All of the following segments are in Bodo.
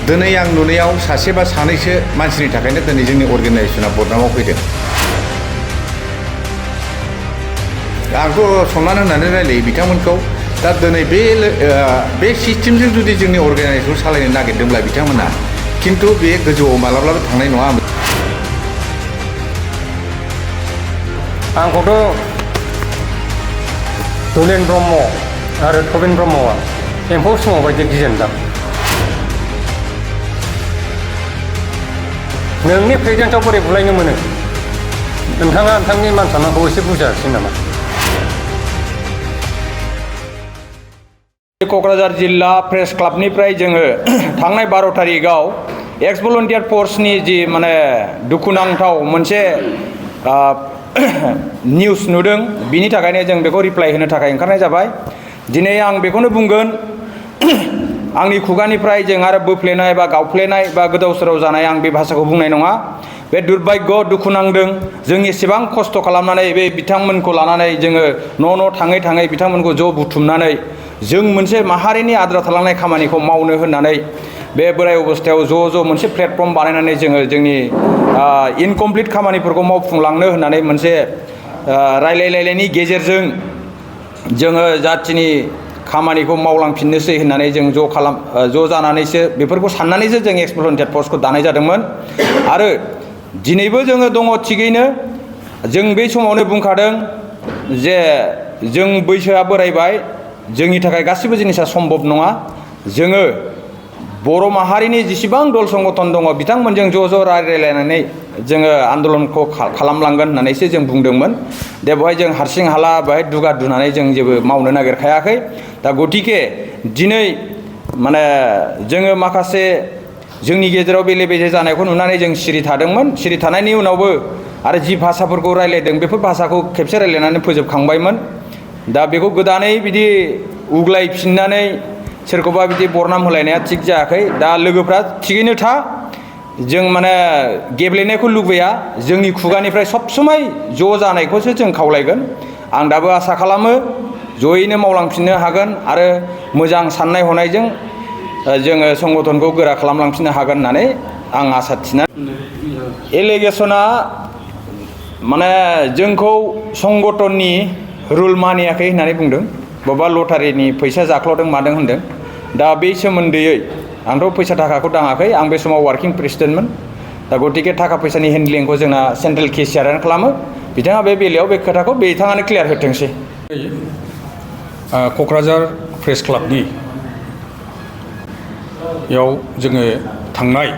दिनै आं नुनायाव सासे बा सानैसो मानसिनि थाखायनो दिनै जोंनि अर्गानाइजेसना बदनामाव फैदों। आंथ' सनमान होनानै रायलायो बिथांमोनखौ। दा दिनै बे सिस्टेमजों जुदि जोंनि अर्गानाइजेसनखौ सालायनो नागिरदोंब्ला बिथांमोना खिन्थु बे गोजौआव मालाब्लाबो थांनाय नङा। आंखौथ' दुलेन ब्रह्म आरो थबिन ब्रह्मआ एम्फौ सुमुआव बायदि गिजेनदां। नोंनि प्रेजेन्सआव बोरै बुलायनो मोनो? नोंथाङा नोंथांनि मान सन्मानखौ एसे बुजियाखिसै नामा? क'क्राझार जिल्ला प्रेस क्लाबनिफ्राय जोङो थांनाय 12 तारिखआव एक्स भलन्टियार फर्सनि जि माने दुखुनांथाव मोनसे निउस नुदों, बिनि थाखायनो जों बेखौ रिप्लाइ होनो थाखाय ओंखारनाय जाबाय। दिनै आं बेखौनो बुंगोन, आंनि खुगानिफ्राय जों आरो बोफ्लेनाय बा गावफ्लेनाय बा गोदाव सोराव जानाय आं बे भाषाखौ बुंनाय नङा। बे दुर्भाग्य, दुखु नांदों। जों एसेबां खस्थ' खालामनानै बे बिथांमोनखौ लानानै जोङो न' थाङै थाङै बिथांमोनखौ ज' बुथुमनानै जों मोनसे माहारिनि आद्रा थालांनाय खामानिखौ मावनो होननानै बे बोराय अबस्थायाव ज' मोनसे प्लेटफर्म बानायनानै जोङो जोंनि इनकमप्लिट खामानिफोरखौ मावफुंलांनो होननानै मोनसे रायलायलायनायनि गेजेरजों जोङो जाथिनि खामानिखौ मावलांफिननोसै होननानै जों ज' जानानैसो बेफोरखौ साननानैसो जों एक्स भलन्टियार फर्सखौ दानाय जादोंमोन। आरो दिनैबो जोङो दङ थिगैनो। जों बे समावनो बुंखादों जे जों बैसोआ बोरायबाय, जोंनि थाखाय गासिबो जिनिसा सम्भब नङा। जोङो बर' माहारिनि जेसेबां दल संगठन दङ बिथांमोनजों ज' रायलायलायनानै जोङो आन्दलनखौ खालामलांगोन होननानैसो जों बुंदोंमोन। दा बेवहाय जों हारसिं हाला बेवहाय दुगा दुनानै जों जेबो मावनो नागिरखायाखै। दा गतिके दिनै माने जोङो माखासे जोंनि गेजेराव बेले बेजे जानायखौ नुनानै जों सिरि थादोंमोन। सिरि थानायनि उनावबो आरो जि भाषाफोरखौ रायलायदों बेफोर भाषाखौ खेबसे रायलायनानै फोजोबखांबायमोन। दा बेखौ गोदानै बिदि उग्लायफिननानै सोरखौबा बिदि बरनाम होलायनाया थिग जायाखै। दा लोगोफ्रा थिगैनो था, जों माने गेब्लेनायखौ लुबैया। जोंनि खुगानिफ्राय सब समाय ज' जानायखौसो जों खावलायगोन। आं दाबो आसा खालामो जयैनो मावलांफिननो हागोन आरो मोजां साननाय हनायजों जोङो संगठनखौ गोरा खालामलांफिननो हागोन होननानै आं आसा थिनानै। एलिगेसना माने जोंखौ संगठननि रुल मानियाखै होननानै बुंदों। बबेबा लटारिनि फैसा जाख्ल'दों मादों होनदों। दा बे सोमोन्दैयै आंथ' फैसा थाखाखौ दाङाखै। आं बे समाव वार्किं प्रेसिडेन्टमोन। दा गतिके थाखा फैसानि हेन्डलिंखौ जोंना सेन्ट्रेल केसियारानो खालामो। बिथाङा बे बेलायाव बे खोथाखौ बिथाङानो क्लियार होथोंसै। क'क्राझार प्रेस क्लाबनि याव जोङो थांनाय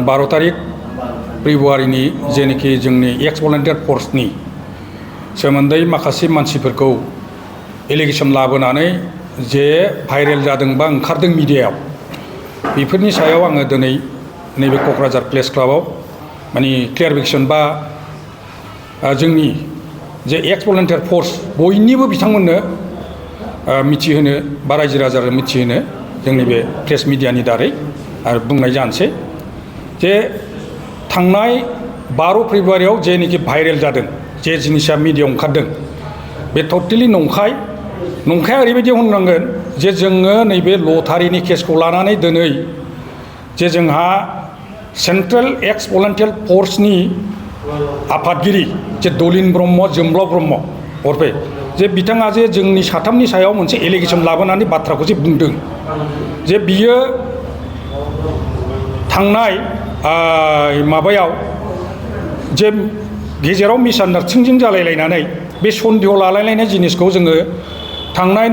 12 तारिख फेब्रुवारिनि जेनोखि जोंनि एक्स भलन्टियार फर्सनि सोमोन्दै माखासे मानसिफोरखौ एलिगेसन लाबोनानै जे भाइरेल जादों बा ओंखारदों मिडियायाव, बेफोरनि सायाव आङो दिनै नैबे क'क्राझार प्रेस क्लाबाव माने क्लियारिफिकेसन बा जोंनि जे एक्स भलन्टियार फर्स बयनिबो बिथांमोननो मिथिहोनो बा रायजो राजानो मिथिहोनो जोंनि बे प्रेस मिडियानि दारै आरो बुंनाय जानोसै जे थांनाय 12 फेब्रुवारियाव जेनोखि भाइरेल जादों, जे जिनिसा मिडियायाव ओंखारदों, बे टटेलि नंखाया ओरैबायदि होननांगोन जे जोङो नैबे लटारिनि केसखौ लानानै दिनै जे जोंहा सेन्ट्रेल एक्स भलन्टियार फर्सनि आफादगिरि जे दलिन ब्रह्म, जोमब्लाव ब्रह्म हरफे, जे बिथाङा जे जोंनि साथामनि सायाव मोनसे एलिगेसन लाबोनानै बाथ्राखौ जे बुंदों जे बियो थांनाय माबायाव जे गेजेराव मिसआन्डारस्टेन्डिं जालायलायनानै बे सन्देह लालायलायनाय जिनिसखौ जोङो थांनाय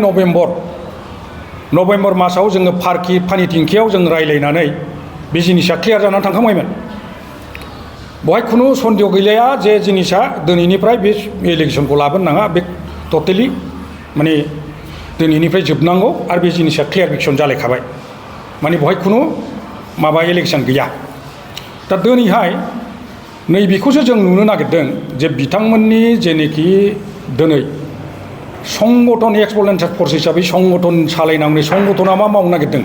नभेम्बर मासाव जोङो पानि टेंकियाव जों रायलायनानै बे जिनिसा क्लियार जानानै थांखांबायमोन। बेवहाय खुनु सन्देह गैलाया जे जिनिसा दिनैनिफ्राय बे इलेक्सनखौ लाबोनो नाङा, बे टटेलि माने दिनैनिफ्राय जोबनांगौ आरो बे जिनिसा क्लियारिफिकेसन जालायखाबाय। माने बेवहाय खुनु माबा इलेक्सन गैया। दा दिनैहाय नैबेखौसो जों नुनो नागिरदों जे बिथांमोननि जेनोखि दिनै संगठन एक्स भलन्टियार फर्स हिसाबै संगठन सालायनांगौ, संगठना मा मावनो नागिरदों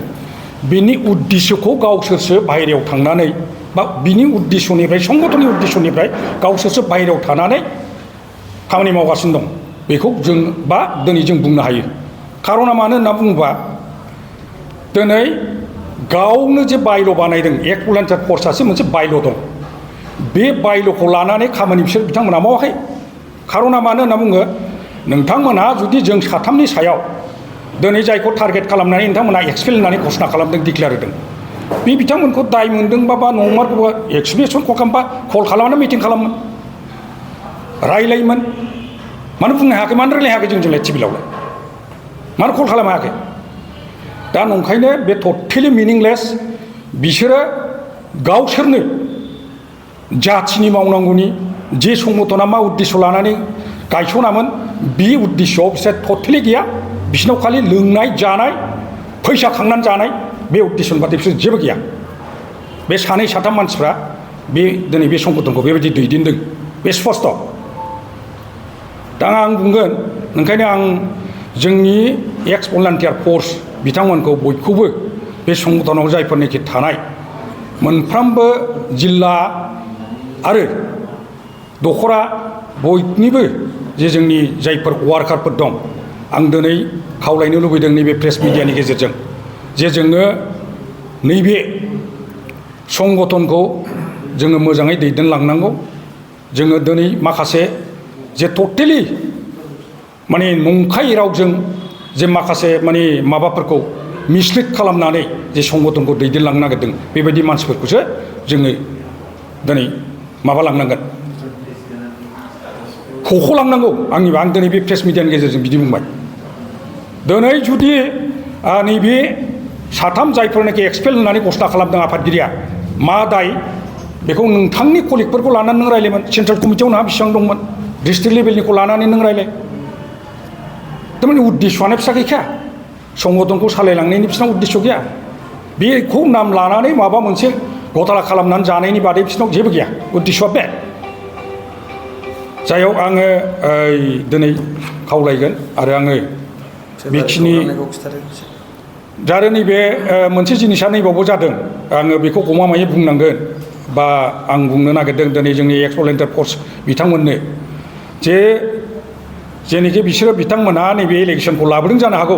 बिनि उद्देश्यखौ गावसोरसो बाहेरायाव थांनानै बा बिनि उद्देश्यनिफ्राय संगठननि उद्देश्यनिफ्राय गावसोरसो बाहेरायाव थानानै खामानि मावगासिनो दं। बेखौ जों दिनै जों बुंनो हायो। खारना मानो होनना बुङोबा दिनै गावनो जे बायल' बानायदों एक्ट भलान्टियार फर्सआसो मोनसे बायल' दं बे बायल'खौ लानानै खामानि बिसोर बिथांमोना मावाखै खारना मानो होनना बुङो नोंथांमोनहा जुदि जों साथामनि सायाव दिनै जायखौ टारगेट खालामनानै नोंथांमोना एक्सपेल होननानै घोषणा खालामदों डिक्लेयार होदों बे बिथांमोनखौ दाय मोनदोंबा बा नंमारगौबा एक्सप्लेनेसन कल खालामनानै मिटिं खालामोन रायलायोमोन मानो बुंनो हायाखै मानो रायलायनो हायाखै जोंलाय टिभिलावलाय मानो कल खालामनो हायाखै दा नंखायनो बे टटेलि मिनिंलेस बिसोरो गावसोरनो जाथिनि मावनांगौनि जे संगठना मा उद्देश्य लानानै गायसनामोन बे उद्देश्यआव बिसोर टटेलि गैया बिसोरनाव खालि लोंनाय जानाय फैसा खांनानै जानाय बे उद्देश्यनि बादै बिसोर जेबो गैया बे सानै साथाम मानसिफ्रा बे दिनै बे संगठनखौ बेबायदि दैदेनदों बे स्पस्ट दा आं बुंगोन ओंखायनो आं जोंनि एक्स भलान्टियार फर्स बिथांमोनखौ बयखौबो बे संगठनाव जायफोरनिखि थानाय मोनफ्रोमबो जिल्ला आरो दखरा बयनिबो जे जोंनि जायफोर वार्कारफोर दं आं दिनै खावलायनो लुबैदों नैबे प्रेस मिडियानि गेजेरजों जे जोङो नैबे संगठनखौ जोङो मोजाङै दैदेनलांनांगौ जोङो दिनै माखासे जे टटेलि माने नंखाय रावजों जे माखासे माने माबाफोरखौ मिसलिड खालामनानै जे संगठनखौ दैदेनलांनो नागिरदों बेबायदि मानसिफोरखौसो जोङो दिनै माबालांनांगोन खख'लांनांगौ आंनिबा आं दिनै बे प्रेस मिडियानि गेजेरजों बिदि बुंबाय दिनै जुदि नैबे साथाम जायफोरनाखि एक्सपेल होननानै घोषणा खालामदों आफादगिरिया मा दाय बेखौ नोंथांनि कलिगफोरखौ लानानै नों रायलायमोन सेन्ट्रेल कमिटियाव नोंहा बेसेबां दंमोन डिस्ट्रिक्ट लेभेलनिखौ लानानै नों रायलाय थारमाने उद्देश्यआनो फिसा गैखाया संगठनखौ सालायलांनायनि बिसिनाव उद्देश्य गैया बेखौ नाम लानानै माबा मोनसे घटना खालामनानै जानायनि बादै बिसिनाव जेबो गैया उद्देश्यआ बे जायाव आङो दिनै खावलायगोन आरो आङो बेखिनि आरो नैबे मोनसे जिनिसा नैबावबो जादों आङो बेखौ गमामायै बुंनांगोन बा आं बुंनो नागिरदों दिनै जोंनि एक्स भलान्टियार फर्स बिथांमोननो जे जेनोखि बिसोरो बिथांमोनहा नैबे इलेक्सनखौ लाबोदों जानो हागौ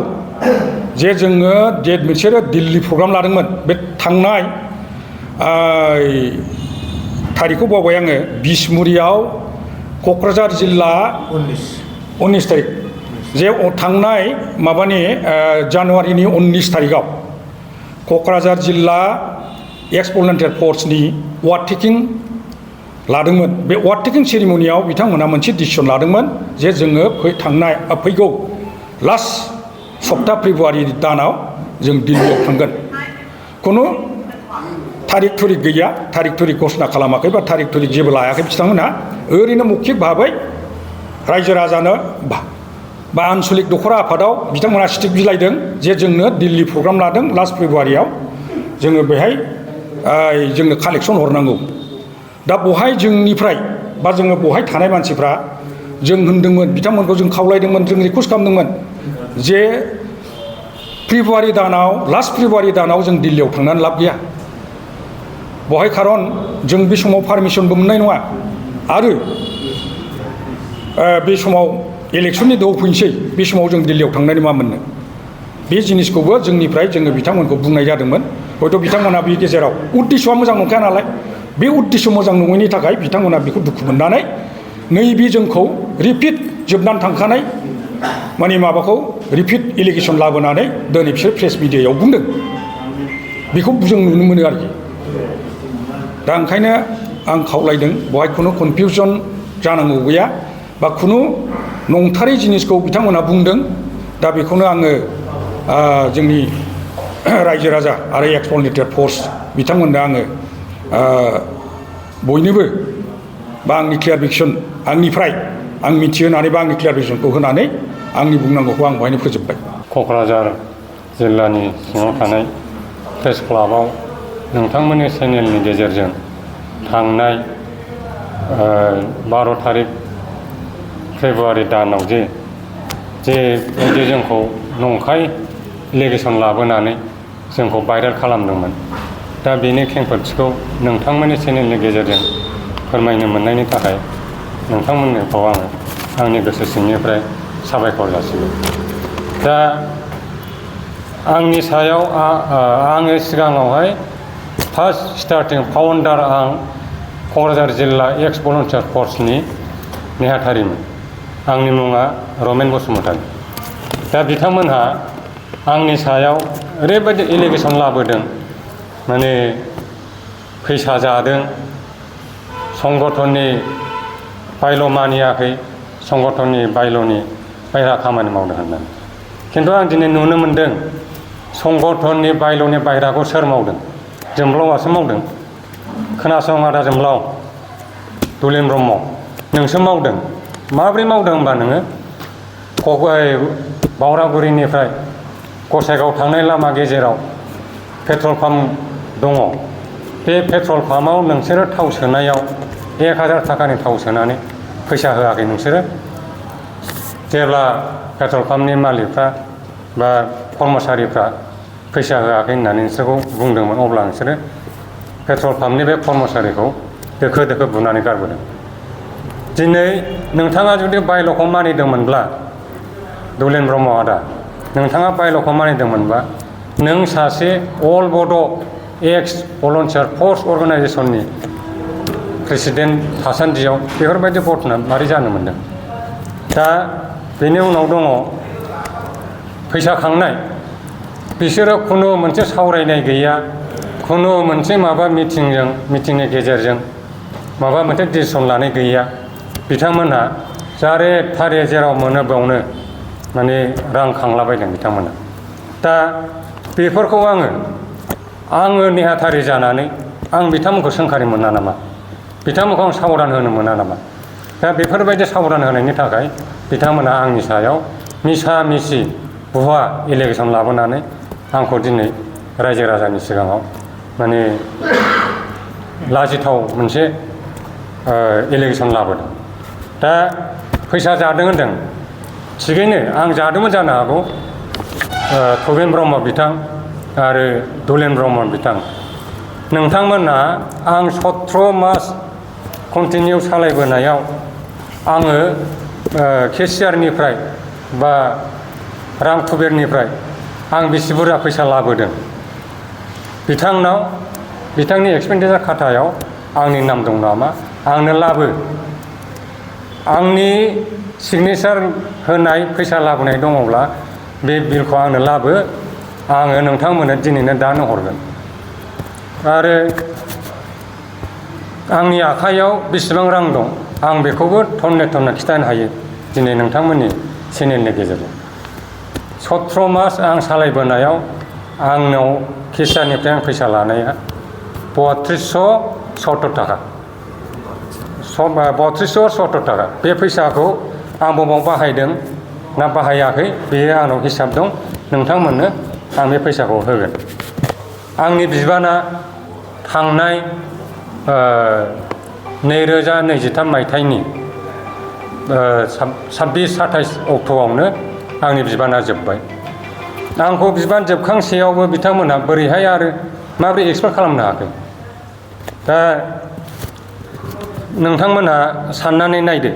जे जोङो बिसोरो दिल्ली प्रग्राम लादोंमोन बे थांनाय थारिखखौ बावबाय आङो बिसमुरियाव क'क्राझार जिल्ला 19 तारिख जे थांनाय माबानि जानुवारिनि 19 तारिखआव क'क्राझार जिल्ला एक्स भलान्टियार फर्सनि वार्ड टेकिं लादोंमोन बे वार्ड टेकिं सेरिमनियाव बिथांमोना मोनसे डिसिसन लादोंमोन जे जोङो फैगौ लास्ट सप्ता फेब्रुवारि दानाव जों दिल्लीयाव थांगोन खुनु थारिख थुरिख गैया थारिख थुरिख घोषणा खालामाखै बा थारिख थुरिख जेबो लायाखै बिथांमोनहा ओरैनो मौखिक भाबै रायजो राजानो बा आन्सलिक दखरा आफादाव बिथांमोना स्टिक बिलाइदों जे जोंनो दिल्ली प्रग्राम लादों लास्ट फेब्रुवारियाव जोङो बेहाय जोंनो कालेक्सन हरनांगौ दा बहाय जोंनिफ्राय बा जोङो बहाय थानाय मानसिफ्रा जों होनदोंमोन बिथांमोनखौ जों खावलायदोंमोन जों रिकुवेस्ट खालामदोंमोन जे फेब्रुवारि दानाव लास्ट फेब्रुवारि दानाव जों दिल्लीयाव थांनानै लाब गैया बहाय खारन जों बे समाव पारमिसनबो मोननाय नङा आरो बे समाव इलेक्सननि दोहौ फैनोसै बे समाव जों दिल्लीयाव थांनानै मा मोननो बे जिनिसखौबो जोंनिफ्राय जोङो बिथांमोनखौ बुंनाय जादोंमोन हयथ' बिथांमोना बे गेजेराव उद्देश्यआ मोजां नंखाया नालाय बे उद्देश्य मोजां नङैनि थाखाय बिथांमोना बेखौ दुखु मोननानै नैबे जोंखौ रिपिट जोबनानै थांखानाय माने माबाखौ रिपिट एलिगेसन लाबोनानै दिनै बिसोर प्रेस मिडियायाव बुंदों बेखौ जों नुनो मोनो आरोखि दा ओंखायनो आं खावलायदों बहाय खुनु कनफिउजन जानांगौ गैया बा खुनु नंथारै जिनिसखौ बिथांमोना बुंदों दा बेखौनो आङो जोंनि रायजो राजा आरो एक्स भलान्टियार फर्स बिथांमोननो आङो बयनोबो बा आंनि क्लियारिफिकेसन आंनिफ्राय आं मिथियो होननानै बा आंनि क्लियारिफिकेसनखौ होनानै आंनि बुंनांगौखौ आं बेहायनो फोजोबबाय क'क्राझार जिल्लानि सिङाव थानाय प्रेस क्लाबाव नोंथांमोननि चेनेलनि गेजेरजों थांनाय 12 तारिख फेब्रुवारि दानाव जे जोंखौ नंखाय एलिगेसन लाबोनानै जोंखौ भाइरेल खालामदोंमोन दा बेनि खेंफोरथिखौ नोंथांमोननि चेनेलनि गेजेरजों फोरमायनो मोननायनि थाखाय नोंथांमोनखौ आङो आंनि गोसो सिंनिफ्राय साबायखर जासिबाय दा आंनि सायाव आङो सिगाङावहाय फार्स्ट स्टार्टिं फाउन्डार आं क'क्राझार जिल्ला एक्स भलन्टियार फर्सनि नेहाथारिमोन। आंनि मुङा रमेन बसुमतारी। दा बिथांमोनहा आंनि सायाव ओरैबायदि एलिगेसन लाबोदों, माने फैसा जादों, संगठननि बायल' मानियाखै, संगठननि बायल'नि बायह्रा खामानि मावदों होननानै। खिन्थु आं दिनै नुनो मोनदों संगठननि बायल'नि बायह्राखौ सोर मावदों? जोंब्लावआसो मावदों। खोनासं आदा जोंब्लाव, दुलेन ब्रह्म, नोंसो मावदों। माब्रै मावदों होनबा नोङो बावरागुरिनिफ्राय गसाइगाव थांनाय लामा गेजेराव पेट्रल पाम्प दङ। बे पेट्रल पाम्पआव नोंसोरो थाव सोनायाव 1000 थाखानि थाव सोनानै फैसा होआखै नोंसोरो। जेब्ला पेट्रल पाम्पनि मालिकफ्रा बा कर्मचारिफ्रा फैसा होआखै होननानै नोंसोरखौ बुंदोंमोन, अब्ला नोंसोरो पेट्रल पाम्पनि बे कर्मचारिखौ दोखो दोखो बुनानै गारबोदों। दिनै नोंथाङा जुदि बायल'खौ मानिदोंमोनब्ला, दुलेन ब्रह्म आदा, नोंथाङा बायल'खौ मानिदोंमोनबा नों सासे अल बड' एक्स भलन्टियार फर्स अर्गानाइजेसननि प्रेसिडेन्ट थासान्दियाव बेफोरबायदि घटना मारै जानो मोन्दों? दा बेनि उनाव दङ फैसा खांनाय। बिसोरो खुनु मोनसे सावरायनाय गैया, खुनु मोनसे मिटिंनि गेजेरजों माबा मोनसे डिसिसन लानाय गैया। बिथांमोनहा जारे थारे जेराव मोनो बेयावनो माने रां खांलाबायदों बिथांमोना। दा बेफोरखौ आङो नेहाथारि जानानै आं बिथांमोनखौ सोंखारि मोना नामा? बिथांमोनखौ आं साबधान होनो मोना नामा? दा बेफोरबायदि साबधान होनायनि थाखाय बिथांमोना आंनि सायाव मिसा मिसि भुवा एलिगेसन लाबोनानै आंखौ दिनै रायजो राजानि सिगाङाव माने लाजिथाव मोनसे एलिगेसन लाबोदों। दा फैसा जादों होनदों, थिगैनो आं जादोंमोन जानो हागौ। थबिन ब्रह्म बिथां आरो दुलेन ब्रह्म बिथां, नोंथांमोनहा आं 17 मास कन्टिनिउ सालायबोनायाव आङो केसियारनिफ्राय बा रां कुबेरनिफ्राय आं बेसे बुरजा फैसा लाबोदों? बिथांनि एक्सपेन्डिचार खातायाव आंनि नाम दं नामा? आंनो लाबो। आंनि सिगनेचार होनाय फैसा लाबोनाय दङब्ला बे बिलखौ आंनो लाबो। आङो नोंथांमोननो दिनैनो दानो हरगोन। आरो आंनि आखाइयाव बेसेबां रां दं आं बेखौबो थन्ने थन्ने खिथानो हायो दिनै नोंथांमोननि चेनेलनि गेजेरजों। 17 मास आं सालायबोनायाव आंनाव केसियारनिफ्राय आं फैसा लानाया 3270 थाखा। 3270 थाखा। बे फैसाखौ आं बबाव बाहायदों ना बाहायाखै बेयो आंनाव हिसाब दं। नोंथांमोननो आं बे फैसाखौ होगोन। आंनि बिबाना थांनाय 2023 मायथाइनि 26-27 अक्ट'आवनो आंनि बिबाना जोब्बाय। आंखौ बिबान जोबखांसेयावबो बिथांमोनहा बोरैहाय आरो माबोरै एक्सपेक्ट खालामनो हाखो? दा नोंथांमोनहा साननानै नायदो,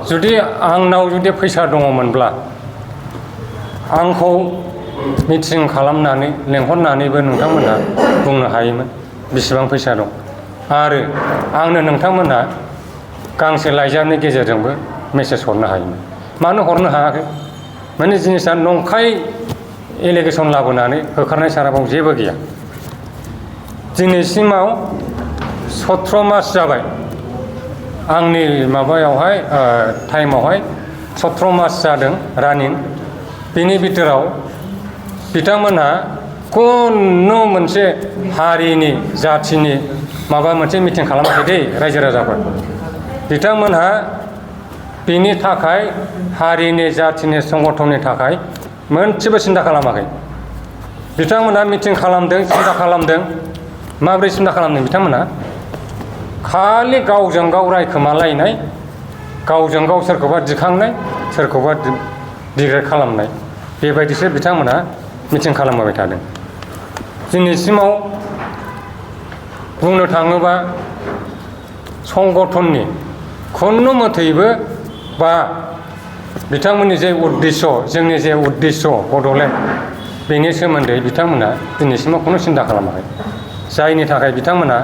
जुदि आंनाव फैसा दङमोनब्ला आंखौ मिटिं खालामनानै लेंहरनानैबो नोंथांमोनहा बुंनो हायोमोन बेसेबां फैसा दं। आरो आंनो नोंथांमोनहा गांसे लाइजामनि गेजेरजोंबो मेसेज हरनो हायोमोन। मानो हरनो हायाखै? माने जिनिसा नंखाय एलिगेसन लाबोनानै होखारनाय साराबाव जेबो गैया। दिनैसिमाव 17 मास जाबाय आंनि माबायावहाय टाइमावहाय 17 मास जादों रानिं। बेनि बिथोराव बिथांमोनहा खुनु मोनसे हारिनि जाथिनि माबा मोनसे मिटिं खालामाखै दै रायजो राजाफोर। बिथांमोनहा बेनि थाखाय हारिनि जाथिनि संगठननि थाखाय मोनसेबो सिन्था खालामाखै। बिथांमोनहा मिटिं खालामदों, सिन्था खालामदों। माबोरै सिन्था खालामदों बिथांमोनहा? खालि गावजों गाव रायखोमालायनाय, गावजों गाव सोरखौबा दिखांनाय, सोरखौबा डिग्रेड खालामनाय, बेबायदिसो बिथांमोनहा मिटिं खालामबाय थादों। दिनैसिमाव बुंनो थाङोबा संगठननि खुनु मथैबो बा बिथांमोननि जे उद्देश्य, जोंनि जे उद्देश्य बड'लेण्ड, बेनि सोमोन्दै बिथांमोना दिनैसिमाव खुनु सिन्था खालामाखै जायनि थाखाय बिथांमोना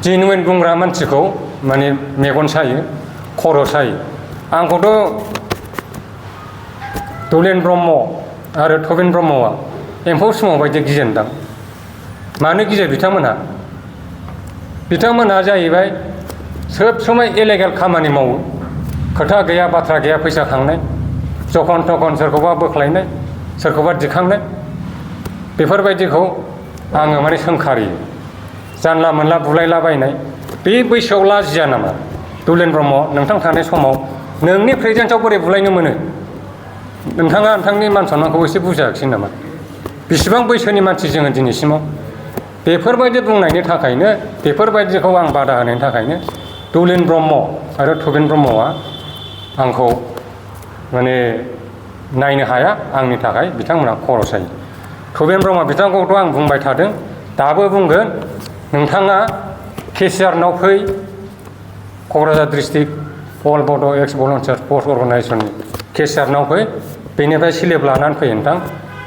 जेनुइन बुंग्रा मानसिखौ माने मेगन सायो खर' सायो आंखौथ' दुलेन ब्रह्म आरो थबिन ब्रह्मआ एम्फौ सुमाव बायदि गिजेनदां मानो गियो बिथांमोनहा जाहैबाय सोब समय इलेगेल खामानि मावो खोथा गैया बाथ्रा गैया फैसा खांनाय जखन तखन सोरखौबा बोख्लायनाय सोरखौबा दिखांनाय बेफोरबायदिखौ आङो माने सोंखारियो जानला मोनला बुलायलाबायनाय बे बैसोआव लाजिया नामा दुलेन ब्रह्म नोंथां थानाय समाव नोंनि प्रेजेन्सआव बोरै बुलायनो मोनो नोंथाङा नोंथांनि मान सन्मानखौ एसे बुजियाखिसै नामा बेसेबां बैसोनि मानसि जोङो दिनैसिमाव बेफोरबायदि बुंनायनि थाखायनो बेफोरबायदिखौ आं बादा होनायनि थाखायनो दुलेन ब्रह्म आरो थबिन ब्रह्मआ आंखौ माने नायनो हाया आंनि थाखाय बिथांमोना खर' सायो थबिन ब्रह्म बिथांखौथ' आं बुंबाय थादों दाबो बुंगोन नोंथाङा केसिआरनाव फै क'क्राझार डिस्ट्रिक्ट अल बड' एक्स भलन्टियार फर्स अर्गानाइजेसननि केसिआरनाव फै बेनिफ्राय स्लिप लानानै फै नोंथां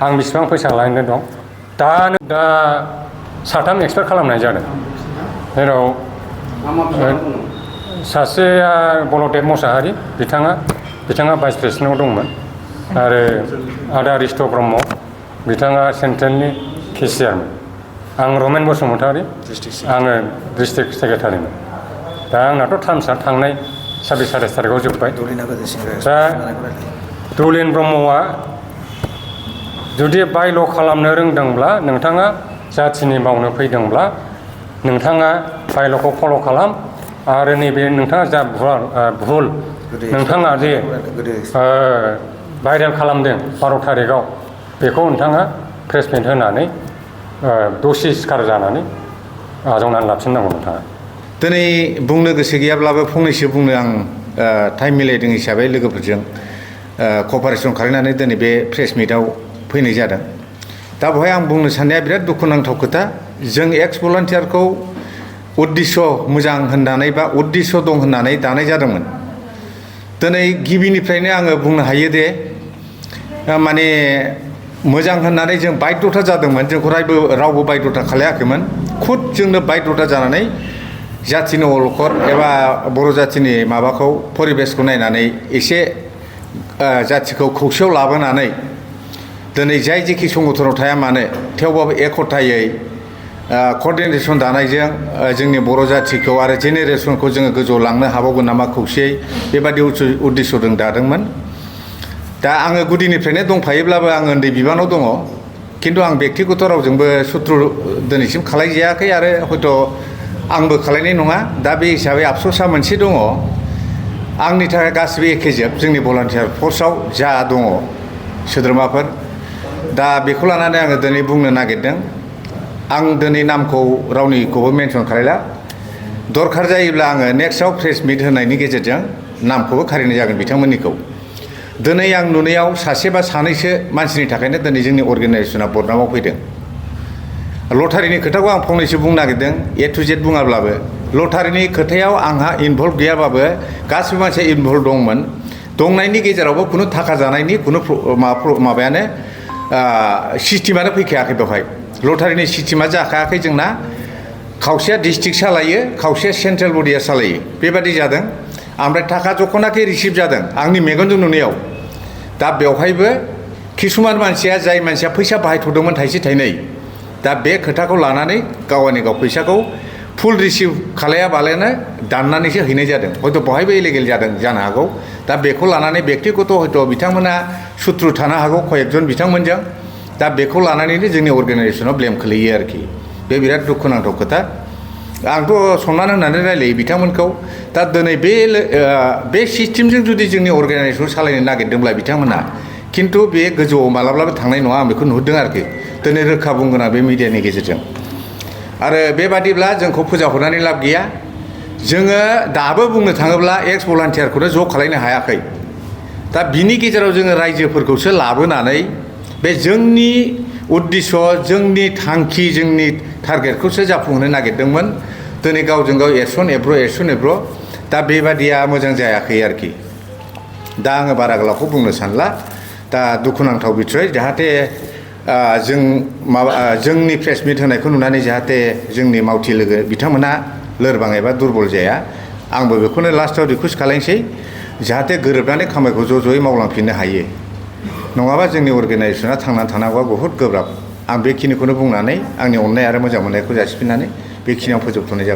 आं बेसिबां फैसा लायनो दं दा साथाम एक्सपार्ट खालामनाय जादों जेराव सासेया बलदेब मोसाहारि बिथाङा भाइस प्रेसिडेन्टआव दंमोन आरो आदा रिस्ट' ब्रह्म बिथाङा सेन्ट्रेलनि केसिआरमोन आं रमेन बसुमतारी आङो डिस्ट्रिक्ट सेक्रेटारिमोन दा आंनाथ' टार्मसा थांनाय 26-27 थारिखआव जोब्बाय दा दुलेन ब्रह्मआ जुदि बायल' खालामनो रोंदोंब्ला नोंथाङा जाथिनि मावनो फैदोंब्ला नोंथाङा बायल'खौ फल' खालाम आरो नैबे नोंथाङा जा भुल नोंथाङा जे भाइरेल खालामदों 12 थारिखआव बेखौ नोंथाङा प्रेस मिट होनानै दसे सिखार जानानै आजावनानै लाफिननांगौ नोंथाङा दिनै बुंनो गोसो गैयाब्लाबो फंनैसो बुंनो आं टाइम मिलायदों हिसाबै लोगोफोरजों कपारेसन खालामनानै दिनै बे प्रेस मिटआव फैनाय जादों दा बेवहाय आं बुंनो साननाया बिराद दुखुनांथाव खोथा जों एक्स भलान्टियारखौ उद्देश्य मोजां होननानै बा उद्देश्य दं होननानै दानाय जादोंमोन दिनै गिबिनिफ्रायनो आङो बुंनो हायो दे माने मोजां होननानै जों बायध'था जादोंमोन जोंखौ रावबो बायध'था खालायाखैमोन खुद जोंनो बायध'था जानानै जाथिनि अलखद एबा बर' जाथिनि माबाखौ परिबेसखौ नायनानै एसे जाथिखौ खौसेयाव लाबोनानै दिनै जाय जेखि संगठनाव थाया मानो थेवबाबो एकतायै क'र्डिनेसन दानायजों जोंनि बर' जाथिखौ आरो जेनेरेसनखौ जोङो गोजौआव लांनो हाबावगोन नामा खौसेयै बेबादि उद्देश्यजों दादोंमोन दा आङो गुदिनिफ्रायनो दंफायोब्लाबो आं उन्दै बिबानाव दङ खिन्थु आं बेक्तिगत रावजोंबो सुथ्रु दिनैसिम खालायजायाखै आरो हयथ' आंबो खालायनाय नङा दा बे हिसाबै आफस'सा मोनसे दङ आंनि थाखाय गासिबो एखेजोब जोंनि भलान्टियार फर्सआव जा दङ सोद्रोमाफोर दा बेखौ लानानै आङो दिनै बुंनो नागिरदों आं दिनै नामखौ रावनिखौबो मेनसन खालायला दरखार जायोब्ला आङो नेक्स्टआव प्रेस मिट होनायनि गेजेरजों नामखौबो खारिनाय जागोन बिथांमोननिखौ दिनै आं नुनायाव सासे बा सानैसो मानसिनि थाखायनो दिनै जोंनि अर्गेनाइजेसना बदनामाव फैदों लटारिनि खोथाखौ आं फंनैसो बुंनो नागिरदों ए टु जेड बुङाब्लाबो लटारिनि खोथायाव आंहा इनभल्भ गैयाबाबो गासिबो मानसिया इनभल्भ दंमोन दंनायनि गेजेरावबो खुनु थाखा जानायनि खुनु माबायानो सिस्टेमानो फैखायाखै बेवहाय लटारिनि सिस्टेमा जाखायाखै जोंना खावसेया डिस्ट्रिक्ट सालायो खावसेया सेन्ट्रेल बडिया सालायो बेबादि जादों ओमफ्राय थाखा जखनाखि रिसिभ जादों आंनि मेगनजों नुनायाव दा बेवहायबो किसुमान मानसिया जाय मानसिया फैसा बाहायथ'दोंमोन थाइसे थाइनै दा बे खोथाखौ लानानै गावनि गाव फैसाखौ फुल रिसिभ खालायाबालानो दाननानैसो हैनाय जादों हयथ' बहायबो इलिगेल जादों जानो हागौ दा बेखौ लानानै बेक्तिगत हयथ' बिथांमोना सुथ्रु थानो हागौ कयेकजन बिथांमोनजों दा बेखौ लानानैनो जोंनि अर्गेनाइजेसनाव ब्लेम खोलैयो आरोखि बे बिराद दुखुनांथाव खोथा आंथ' सनमान होनानै रायलायो बिथांमोनखौ दा दिनै बे सिस्टेमजों जुदि जोंनि अर्गेनाइजेसनखौ सालायनो नागिरदोंब्ला बिथांमोना खिन्थु बे गोजौआव मालाब्लाबो थांनाय नङा आं बेखौ नुहुरदों आरोखि दिनै रोखा बुंगोन आं बे मिडियानि गेजेरजों आरो बेबादिब्ला जोंखौ फोजाहरनानै लाब गैया जोङो दाबो बुंनो थाङोब्ला एक्स भलान्टियारखौनो ज' खालायनो हायाखै दा बिनि गेजेराव जोङो रायजोफोरखौसो लाबोनानै बे जोंनि उद्देश्य जोंनि थांखि जोंनि टारगेटखौसो जाफुंहोनो नागिरदोंमोन दिनै गावजों गाव एरसन एब्र' दा बेबादिया मोजां जायाखै आरोखि दा आङो बारा गोलावखौ बुंनो सानला दा दुखुनांथाव बिथ्रय जाहाथे जों जोंनि प्रेस मिट होनायखौ नुनानै जाहाथे जोंनि मावथि लोगो बिथांमोना लोरबां एबा दुरबल जाया आंबो बेखौनो लास्टआव रिकुवेस्ट खालामसै जाहाथे गोरोबनानै खामानिखौ ज'यै मावलांफिननो हायो नङाबा जोंनि अर्गानाइजेसना थांनानै थानांगौआ बहुद गोब्राब आं बेखिनिखौनो बुंनानै आंनि अननाय आरो मोजां मोननायखौ जासिफिननानै बेखिनियाव फोजोबथ'नाय जाबाय